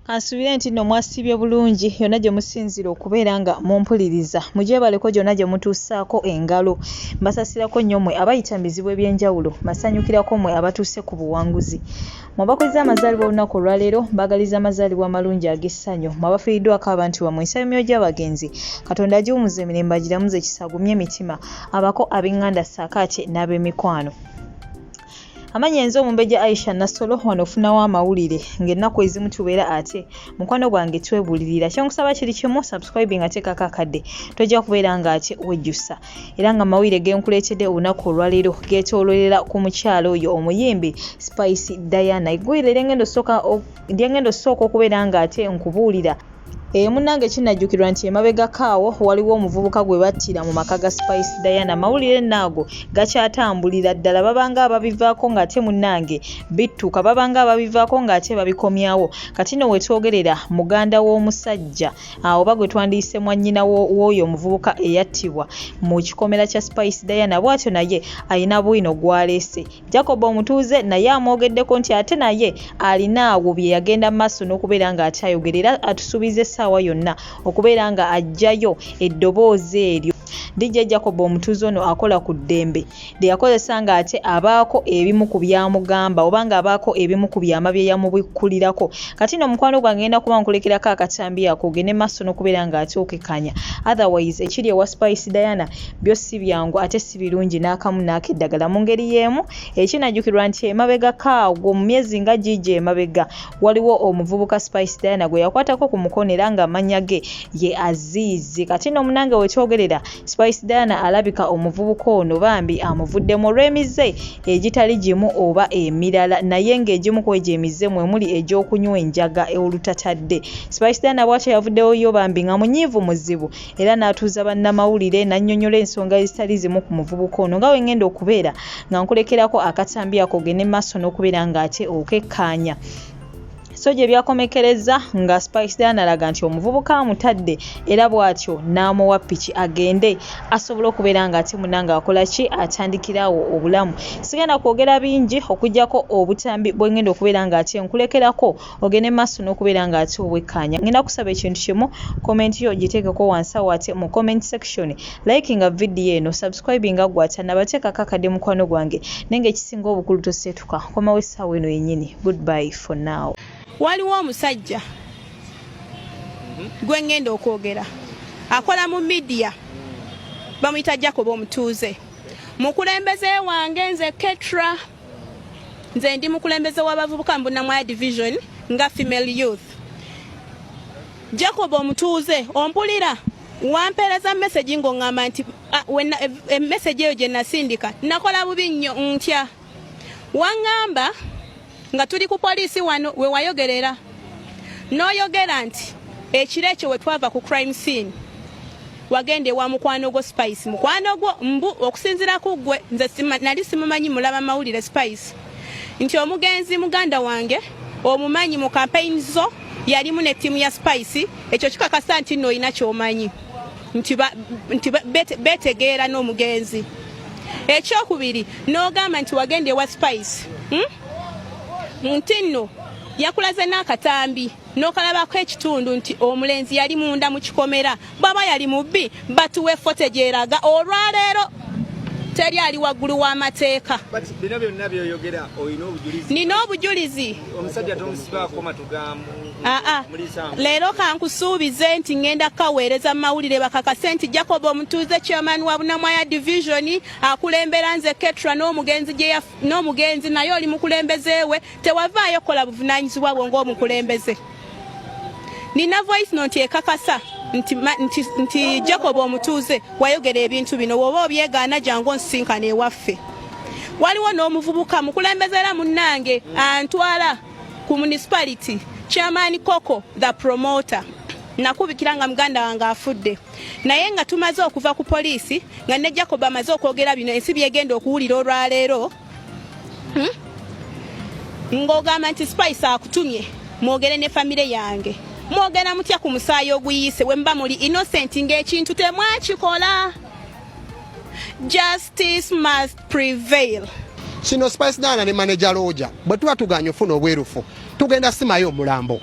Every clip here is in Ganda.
Kansuubire nti nno mwasiibye bulungi yonna gye musinziira okubeera nga mumpuliriza. Mugyebaleko gyonna gye mutuusaako engalo. Mbasasirako nnyo mmwe abayita mu bizibu eby'enjawulo. Mbasanyukirako mmwe abatuuse ku buwanguzi. Mmwe abakozza amazaalibwa olunaku olwaleero, mbaagaliza amazaalibwa amalungi ag'essanyu. Mmwe abafiiriddwako abantu bammwe, nsaba emyoyo gy'abagenzi Katonda agiwummuze emirembe, agiramuze ekisa, agumye emitima, abako ab'eŋŋanda ssaako ate n'ab'emikwano. Amannya nze Omumbejja Aisha Nassolo wano ofunawo amawulire ng'ennaku ezimu tubeera ate mukwano gwange twebuulirira. Kye nkusaba kiri kimu subscribing teekako akadde tojja kubeera ng'ate wejjusa. Era nga amawulire ge nkuleetedde olunaku olwaleero geetooloolera ku mukyala oyo omuyimbi Spice Diana. Eggulire lyengenda osooka okubeera ng'ate nkubuulira Eeh munnange kinnajjukirwa nti emabegako awo waliwo omuvubuka gwe battira mu maka ga Spice Diana. Amawulire nno ago gakyatambulira ddala babanga ababivaako ng'ate munnange bittuka, babanga ababivaako ng'ate babikomyawo. Kati nno we twogerera muganda w'omusajja oba gwe twandiyise mwannyina w'oyo omuvubuka eyattibwa mu kikomera kya Spice Diana bw'atyo naye alina bwino gw'aleese. Jacob omutuuze naye amwogeddeko nti ate naye alina awo bye yagenda mu maaso n'okubeera ng'akyayogera era atusuubiza essaawa yonna okubeera nga aggyayo eddoboozi eryo. DJ Jacob omutuuze ono akola ku ddembe lye yakozesa ng'ate abaako ebimu ku by'amugamba oba ng'abaako ebimu ku byama bye yamubikkulirako. Kati nno mukwano gwange ngenda kuba nkulekerako akatambi ako ogende maaso n'okubeera ng'ate okekanya otherwise ekiri ewa Spice Diana byo si byangu ate si birungi n'akamu n'akeddagala. Mu ngeri y'emu ekinajjukirwa nti emabegako awo mu myezi nga giigyo emabega waliwo omuvubuka Spice Diana gwe yakwatako ku mukono era ng'amannya ge ye Aziz. Kati nno munange we twogerera Spice Diana alabika omuvubuka ono bambi amuvuddemu olw'emize egitali gimu oba emirala naye ng'egimu ku egyo emize mwe muli egy'okunywa enjaga olutatadde. Spice Diana bw'atyo yavuddeyo yo bambi nga munyiivu muzibu era n'atuuza bannamawulire n'annyonnyola ensonga ezitali zimu ku muvubuka ono nga bwe ngenda okubeera nga nkulekerako akatambi ako ogende maaso n'okubeera ng'ate okekkaanya. So gye byakomekkerezza nga Spice Diana alaga nti omuvubuka amutadde era bw'atyo n'amuwa ppiki agende asobole okubeera ng'ate munnange akola ki atandikirawo obulamu. Sigenda kwogera bingi okuggyako obutambi bwe ngenda okubeera ng'ate nkulekerako ogende maaso n'okubeera nga ate obwekkaanya. Ngenda kusaba ekintu kimu, comment yo giteekeko wansi awo ate mu comment section, likinga vidiyo eno, subscribinga ggwe atannaba, teekako akadde mukwano gwange, naye ng'ekisinga obukulu toseetuka, komawo essaawa eno yennyini. Goodbye for now. Waliwo omusajja gwe ngenda okwogera akola mu media bamuyita Jacob omutuuze mukulembeze wange nze Ketra. Nze ndi mukulembeze w'abavubuka mu Bunamwaya Division nga female youth. Jacob omutuuze ompulira wampeereza message ng'oŋŋamba nti message eyo gye nasindika nakola bubi nnyo ntya. Waŋŋamba nga tuli ku poliisi wano we wayogerera n'oyogera nti ekiro ekyo we twava ku crime scene wagenda ewa mukwano gwo Spice mukwano gwo mbu okusinzira ku ggwe nze nali simumanyi mulaba mawulire Spice nti omugenzi muganda wange omumanyi mu campaign zo yalimu ne ttiimu ya Spice ekyo kikakasa nti nno olina ky'omanyi nti betegeera n'omugenzi ekyokubiri n'ogamba nti wagenda ewa Spice nti nno yakulaze n'akatambi n'okalabako ekitundu nti omulenzi yali munda mu kikomera bwaba yali mubbi batuwe footage eraga olwaleero teri ali waggulu w'amateeka. Bino byonna byoyogera olina obujulizi? Nina obujulizi. Omusajja tomusibaako matugambo. Aa, leero kankusuubize nti ngenda kukaweereza mu mawulire bakakase nti Jacob omutuuze chairman wa Bunamwaya division akulembera nze Ketra n'omugenzi n'omugenzi naye oli mukulembeze we tewavaayo kukola buvunaanyizibwa bwo ng'omukulembeze. Nina voice note ekakasa nti, nti, nti Jacob omutuuze wayogera ebintu bino woba obyegaana jangu onsisinkana ewaffe. Waliwo n'omuvubuka mukulembeze era munnange antwala ku municipality chairman Koko the promoter nakubikira nga muganda wange afudde naye nga tumaze okuva ku poliisi nga ne Jacob amaze okwogera bino ensi byegenda okuwulira olwaleero Ng'ogamba nti Spice akutumye mwogere ne famire yange mwogera mutya ku musaayi oguyiise bwe muba muli innocent ng'ekintu temwakikola? Justice must prevail. Kino Spice Diana ne manager Roger bwe tuba tuganye ofuna obwerufu tugenda simayo omulambo.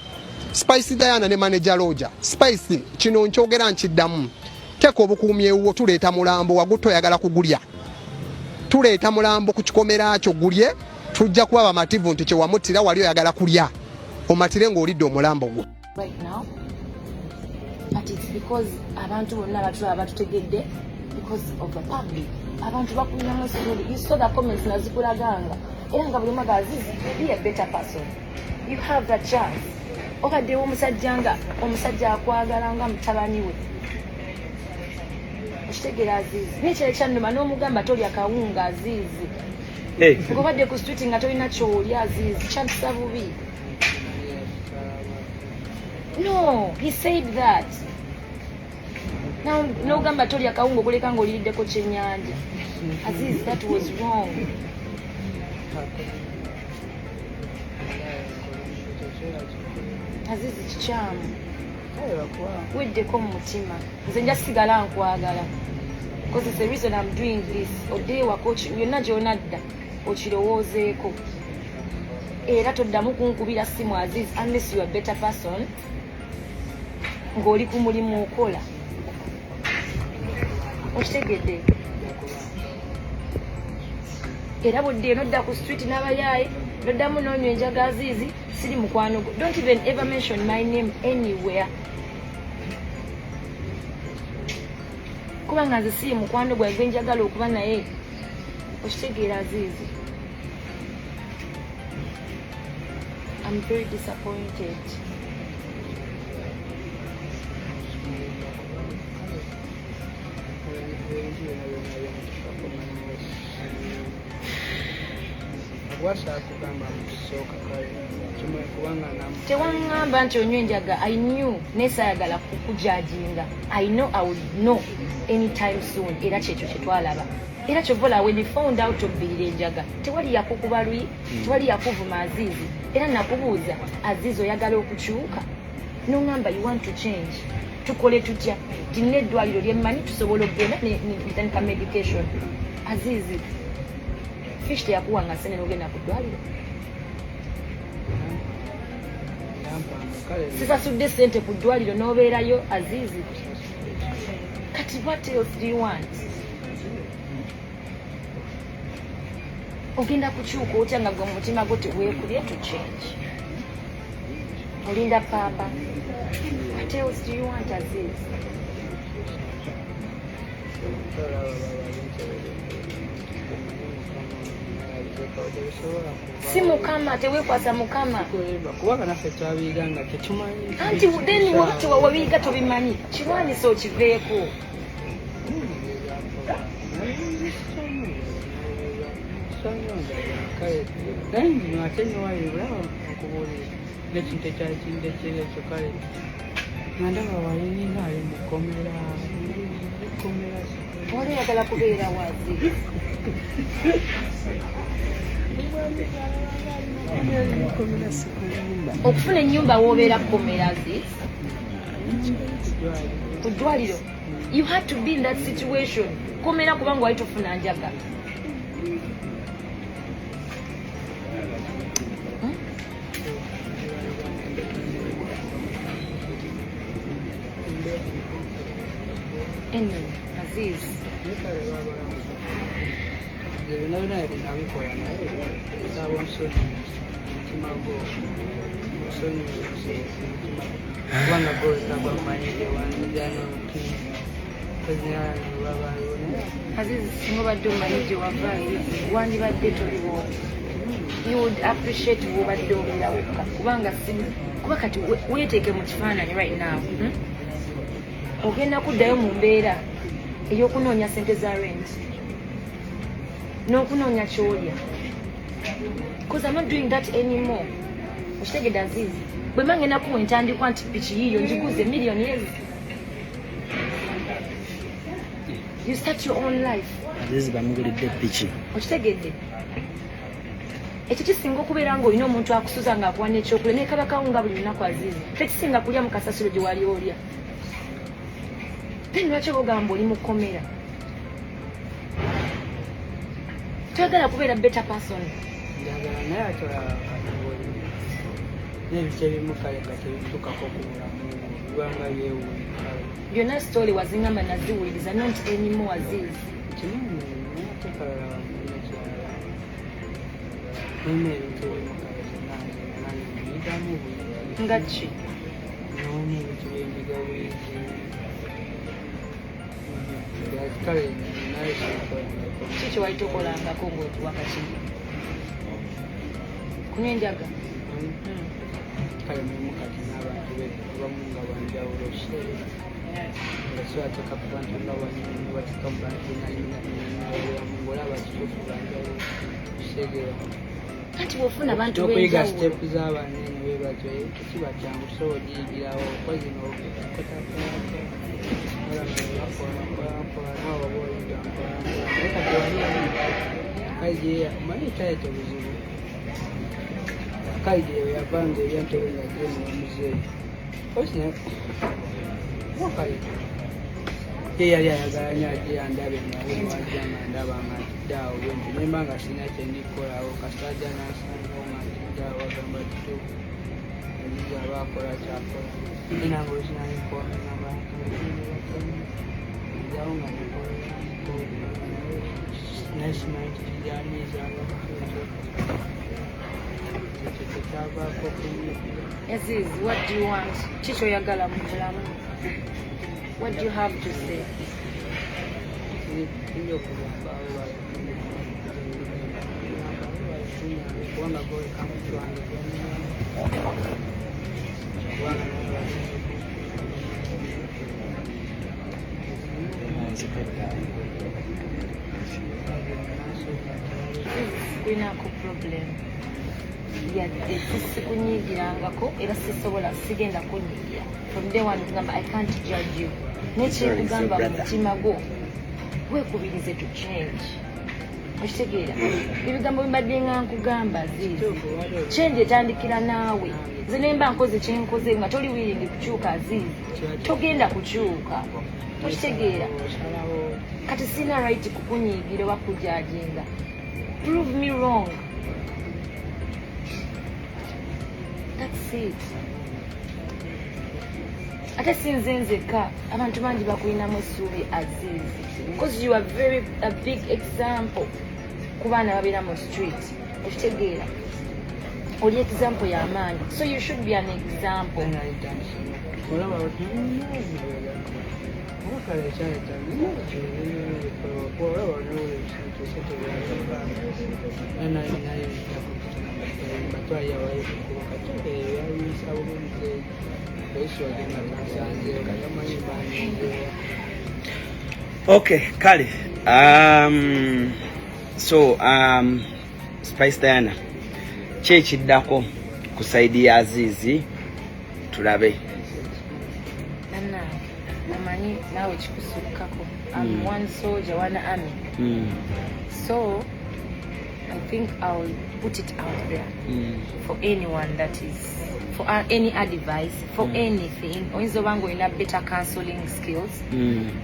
Spice Diana ne manager Roger. Spice kino nkyogera nkiddamu, teeka obukuumi ewuwo, tuleeta mulambo wagutta oyagala kugulya, tuleeta mulambo ku kikomera kyo gulye, tujja kuba bamativu nti kyewamuttira wali oyagala kulya, omatire ng'olidde omulambo gwo. Right now, but it's because abantu bonna abatulaba batutegedde because of the public. Abantu bakulinamu essuubi. You saw the comments nazikulaganga, era nga buli mwaga, "Aziz, be a better person, you have a chance." Obaddewo omusajja nga omusajja akwagala nga mutabani we, okitegeera, Azizi? Nekyali kyannuma n'omugamba tolya kawunga, Azizi, ng'obadde ku street nga tolina kyolya. Azizi, kyampisa bubi. No, he said that. N'ogamba tolya kawunga, okuleka ng'oliriddeko kyennyanja. Aziz, that was wrong. Aziz, kikyamu, weddeko mu mutima. Nze nja sigala nkwagala because it's the reason I'm doing this. Oddeyo waka, yonna gy'onadda okirowoozeeko, era toddamu kunkubira simu, Aziz, unless you are a better person ng'oli ku mulimu okola, okitegedde? Era budde nodda ku street n'abayaaye, noddamu n'onywa enjaga. Aziizi, siri mukwano gwo. Don't even ever mention my name anywhere, kubanga nze siri mukwano gwawe gwe njagala okuba naye, okitegeera, Aziizi? I'm very disappointed. Ebintu byonna byonna byentukako gwasaba kugamba mukusooka, kale kimwe kubanga Tewaŋŋamba nti onywa enjaga. I knew, naye saayagala kukujajinga. I know I would know anytime soon, era kyekyo kyetwalaba. Era kyova olaba when you found out obbirira enjaga, tewali yakukuba luyi, tewali yakuvuma, Aziizi. Era nakubuuza, "Aziizi, oyagala okukyuka?" Noŋŋamba you want to change. Tukole tutya? Tulina eddwaliro lyemmanyi tusobola okugenda netandika medication. Aziizi, Fish teyakuwanga sente n'ogenda ku ddwaliro? Yampanga kale. Sisasudde sente ku ddwaliro n'obeerayo, Aziizi? Kati what else do you want? Ogenda kukyuka otya nga gwe mu mutima gwo teweekulye to change? Olinda pamba. What else do you want, Aziz? Olaba baba binsobedde, manyi Mukama abiteekawo, tebisobola kuva. Si Mukama, teweekwasa Mukama. Kubanga naffe twabiyiga nga tetumanyi. Anti then woba tewabiyiga tobimanyi, kirwanyisa okiveeko. Naye ate newayibulaba nkubuulire n'ekintu ekyali kindekera ekyo, kale nga ndaba walinina ali mukomera komera. Wali oyagala kubeera wazi? Komera sikulimba. Okufuna ennyumba w'obeera kukomera, Aziz? Ku ddwaliro. You had to be in that situation, komera, kubanga wali tofuna njaga. Hmm? Anyway, Aziz, Byonna byonna nabikola, naye nsaba onsonyiwe omutima gwo, onsonyiwe omutima, kubanga gwe gwamanyi wanzija nobabayo. Aziz, singa obadde omanyi gye wava, Aziz, wandibadde toliwo. You would appreciate bwobadde obeera wokka, kubanga si kuba kati weeteeke mu kifaananyi right now, Ogenda kuddayo mu mbeera ey'okunoonya sente za rent n'okunoonya kyolya, because I'm not doing that anymore, okitegedde, Aziz? Bwe mba ngenda kuwa entandikwa nti piki yiiyo njiguze million years, you start your own life. Azizi bamugulidde piki. Okitegedde? Ekyo kisinga okubeera ng'olina omuntu akusuza ng'akuwa n'ekyokulya naye kaba kawunga buli lunaku. Azizi, tekisinga kulya mu kasasiro gye wali olya? Then lwaki oba ogamba oli mu kkomera? Toyagala kubeera better person? Njagala, naye ate olaba kati N'ebintu ebimu kale nga tebituukako ku bulamu bwo, biba nga byewuunya kale. Byonna story wazingamba naziwuliriza, not anymore Aziz. Kinene naye ate kalala nina kirala. Mulimu ebintu ebimu kale byonna nze nange mbiyigamu buyizi. Nga ki? Noonya ebintu byenjiga buyizi. Kale naye sibikolangako. Ki kyewali tokolangako ng'otuwa kakiri? Kunywa enjaga? Kale mulimu kati n'abantu abamu nga banjawulo kitegeera nga si bateeka ku bantu nga bannyini bateeka mu bantu nanyinababeeramu ng'olaba kituufu banjawulo kitegeera. Anti bw'ofuna abantu okuyiga b'enjawulo. sitepu z'abanene bwe batyo tekiba kyangu sobola ogiyigirawo kozi n'okotakola naawe oba oyiga mpola mpola naye kati wali kale gye omanyi ekyaleeta obuzibu kale gye yavanga ebyentebe nga gyemuwa muzeeyi kale ye yali ayagala nnyo ajje andabe nga buli wajja nga ndaba nga ntidde awo bwentyo nemba nga sirina kye ndi kukolawo kasita ajja n'ansangawo nga ntidde awo agamba kituufu Aziz aba akola kyakola naye nange oluusi nangikowa ngamba njawo nga nkola naye simanyi nti kijaniiza ekyo kyekyavaako okunyiigira. Aziz, what do you want? Ki kyoyagala mu bulamu? What do you have to say? Kiyinza okugamba kubanga gwoleka muntu wange kubanga Kulinako problem yadde sikunyigirangako era sisobola sigenda kunyigira from day one kugamba I can't judge you naye kyekugamba mu mutima gwo weekubirize to change okitegeera ebigambo bimbadde nga nkugamba ziizi change etandikira naawe nze nemba nkoze kyenkoze nga toli willing kukyuka Aziz togenda kukyuka okitegeera kati sina right kukunyiigira oba kujajinga prove me wrong that's it ate si nze nzekka abantu bangi bakulinamu essuubi Aziz because you are very a big example ku baana babeera mu street okitegeera oli example y'amaanyi so you should be an example. Olaba kale ekyaleeta olaba batwali kati byabiyisa bulungi polisi wagenda tansanzeewo kati amanyi banyizeewo. Okay, kale so Spice Diana, ki ekiddako ku side ya Azizi tulabe? Bannange omanyi naawe kikusukkako. I'm one soldier, one army. So I think I'll put it out there for anyone that is for any advice, for anything. Oyinza oba nga olina better counseling skills,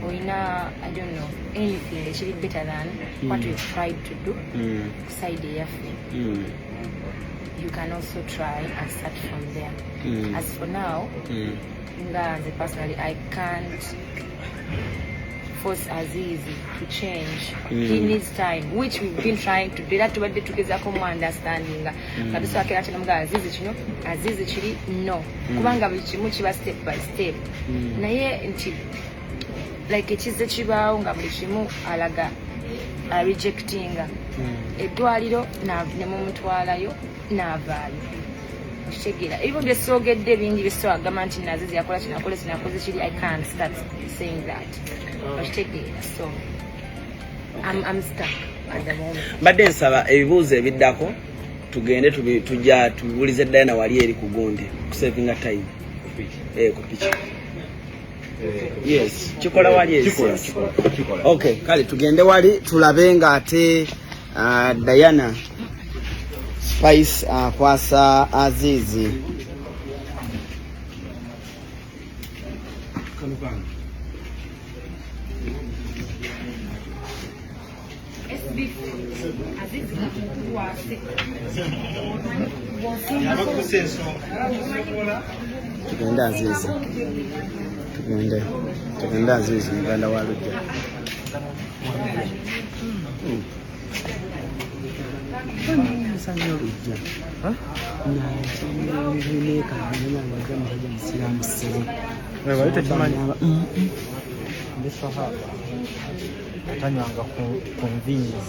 olina, I don't know, anything ekiri better than what we've tried to do ku side eyaffe. You can also try and start from there. As for now, nga nze personally, I can't force Azizi to change. He needs time, which we've been trying to do. Era tubadde tugezaako mu understanding nga tusobola kino mga Azizi kino, Azizi kiri no, kubanga buli kimu kiba step by step. Naye nti like ekizze kibaawo nga buli kimu alaga arejectinga eddwaliro ne mumutwalayo n'avaayo okitegeera ebimu byesoogedde bingi byesoagamba nti Azizi yakola kino akola kino akoze kiri. I can't start saying that okitegeera, so I'm stuck at the moment. Mbadde nsaba ebibuuzo ebiddako tugende tujja tubuulize Diana wali eri ku gundi kusavinga time ku piki. Yes, kikola wali eri. Kikola, kikola, kikola. Okay, kale tugende wali tulabe nga ate Diana Spice akwasa Azizi. Kano kange. Azizi kakukwase. Tugende Azizi, tugende, tugende Azizi muganda wa Lujja. Nsanya Lujja nanekanenanga musajja musiraamu ssebo. Wali tekimanyi ndi sahaba tanywanga ku nviiri,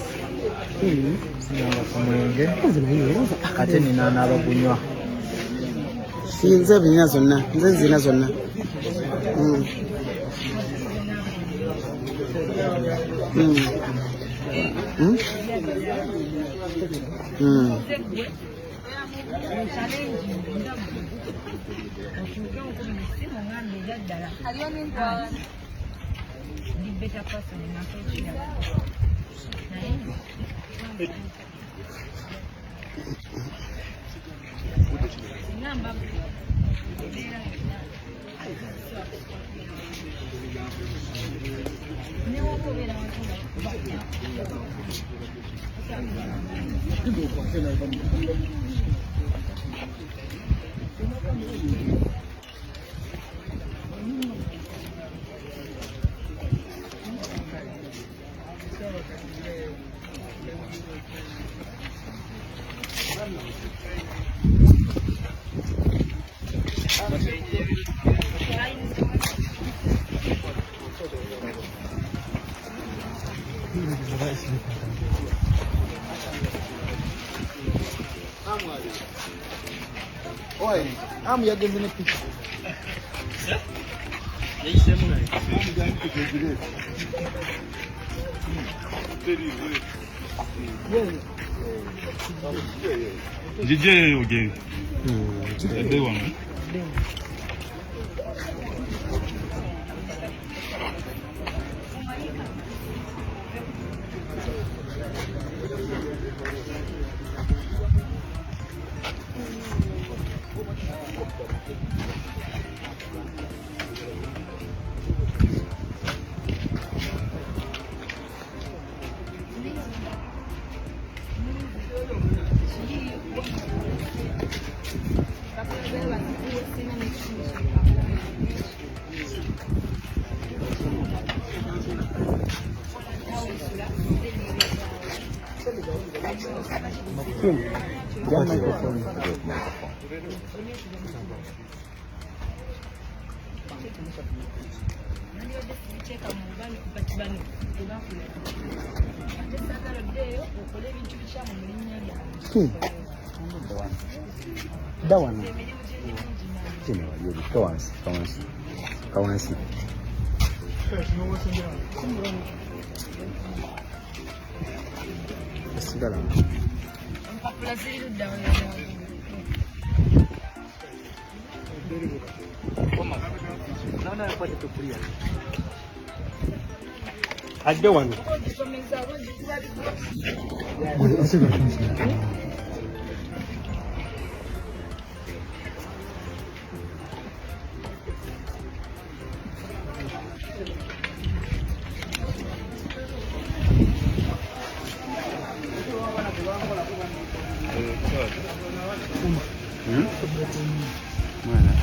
sinywanga ku mwenge, ate nina n'abagunywa. Nze bina zonna, nze nzina zonna. Amu yagenze ne piki. Jije ogende. Edde wano. Dda wano. Kino wali kawansi, kawansi, kawansi. Sigala. Empapula ziri ludda wa? Adde wano. Mwana.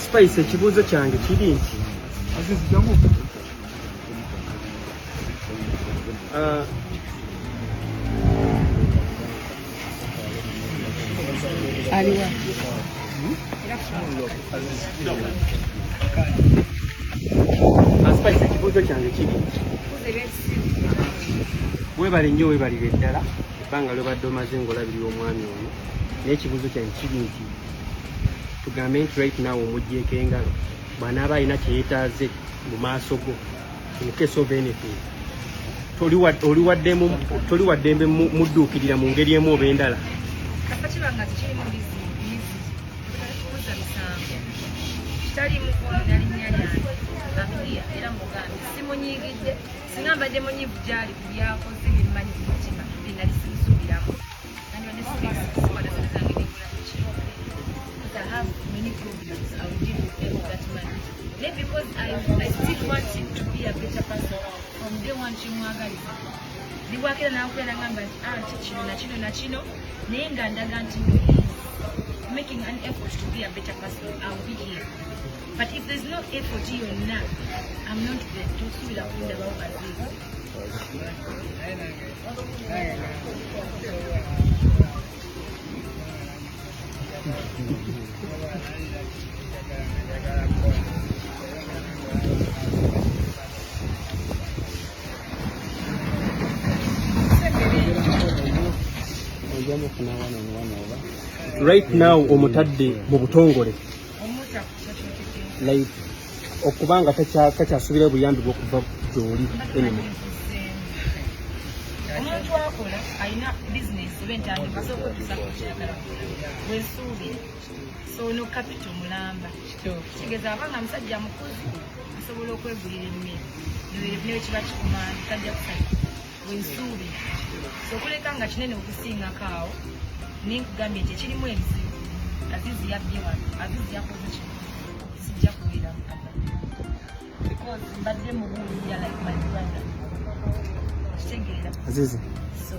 Spice, ekibuuzo kyange kiri nti Spice, ekibuuzo kyange kiri nti weebale nnyo, weebalire ddala ebbanga lyobadde omaze ng'olabirira omwami ono, naye ekibuuzo kyange kiri nti Tugambe nti right now omuggyeko engalo, bw'anaaba alina kye yeetaaze mu maaso go, in case of anything, toli wa ddembe mudduukirira mu ngeri emu oba endala. Kasita kiba nga tekirimu kuza misango, kitaliimu kwonoona linnya lyange, I'm here. Era mugambye simunyiigidde. Singa mbadde munyiivu gyali ku byakoze byemmanyi ku mutima byenali simusuubiramu, nandibadde sikwata sente zange nengula piki, because I have many problems. I will deal with them with that money. Naye because I still want him to be a better person from day one, kimwagaliza ndiwakira nankubira nangamba nti anti kino na kino na kino, naye nga ndaga nti no, he is making an effort to be a better person, I'll be here. But if there's no effort yonna, I'm not there. Tosuubira kundabawo Aziz. Right now omutadde mu butongole Omuta ku like okubanga takyasuubira buyambi bwokuva gy'oli anymore. Omuntu akola alina bizinesi oba entandikwa, asobola okwetuusaako kyayagala wensuubira. So no capital mulamba kitegeeza abanga musajja mukuzi, asobola okwegulira emmere newe kiba kikumani, tajja kusala wensuubira. So okuleka nga kinene okusingako awo, nenkugambye nti ekirimu ebizibu, Azizi yabbye wano, Azizi yakoze kino, sijja kubeera because mbadde mubuulira like my brother, kitegeera? Azizi. So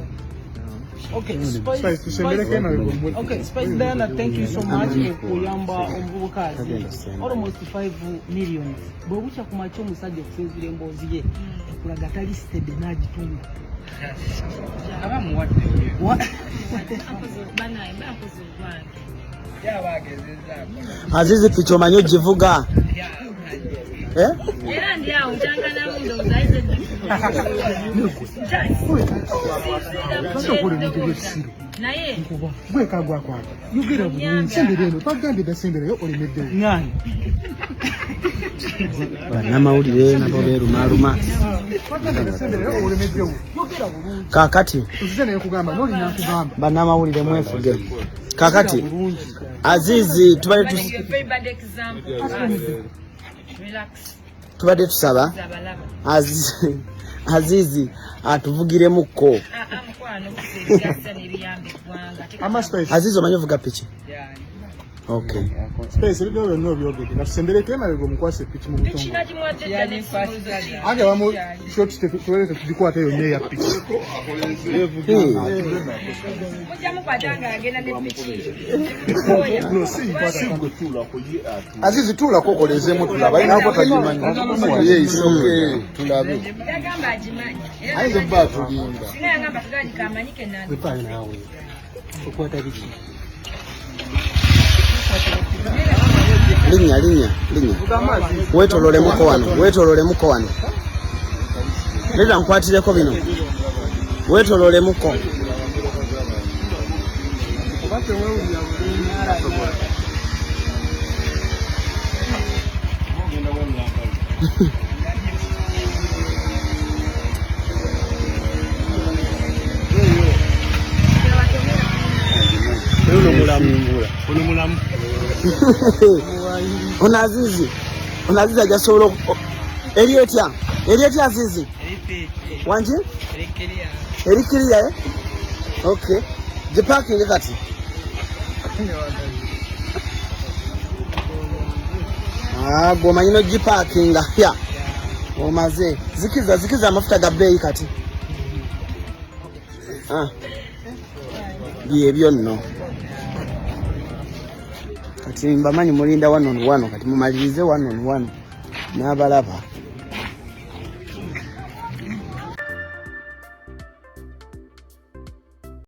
Okay, Spice, okay, Spice Diana, thank you so much okuyamba omuvubuka Aziz almost 5 million. Bwe bukya ku makya omusajja, okusinziira emboozi ye ekulaga tali steady, n'agitunda. Aba muwadde. Banaye mba nkoze ogwange. Yaba agezezaako. Azizi, piki omanyi ogivuga? Eh? Era ndi awo nkyanganamu, ndowooza ayize. Okola ebintu byekisiru. Naye Gwekagwakwata, yogera bulungi, sembera eno, twagambye dda semberayo, olemeddewo. Ngani? Bannamawulire nabo beerumaaluma. Twagambye dda semberayo, olemeddewo, yogera bulungi. Kaakati Nzize naye kugamba nolina nkugamba. Bannamawulire mwefuge. Kaakati Azizi, tubadde But you're a very bad example to us. Relax. tubadde tusaba Abalaba. Azizi atuvugiremukko. Ah, ah, mukwano, buza ebigasa n'ebiyamba eggwanga. Ate Azizi, omanyi ovuga piki? Okay. Space, ebigabo byonna obyogedde, katusembereko emabega omukwasa epiki mu Piki butongole. nagimuwadde dda n'ekisumuluzo kiri. Ange abamu shot tubeere tetugikwata yonna eya piki. Hey. Mujja mukwata nga agenda ne piki. No, si nkwata. Azizi, tuulako okolezeemu tulaba, ayinako tagimanyi yeyisoke tulabe. Yagamba agimanyi. Era Ayinza okuba atulimba. Singa yagamba tugagika amanyi ke nandi. Wepaayo naawe okwata biki? Linnya, linnya, linnya, weetololemuko wano, weetololemuko wano, leeta nkwatireko bino, weetololemuko. Oba tewewulira bulungi. Ono mulamu, ono mulamu. Ono Azizi, ono Azizi ajasobola eri etya, eri etya Azizi? Wangi, eri kiriya, eh? Okay, gipakinge kati. Ah, gwe omanyi nogipakinga ya omaze. Zikiza, zikiza amafuta ga bbeeyi kati. Ah. Byebyo nno. Kati mbamanyi mulinda wano wano, kati mumalirize wano wano n'abalaba.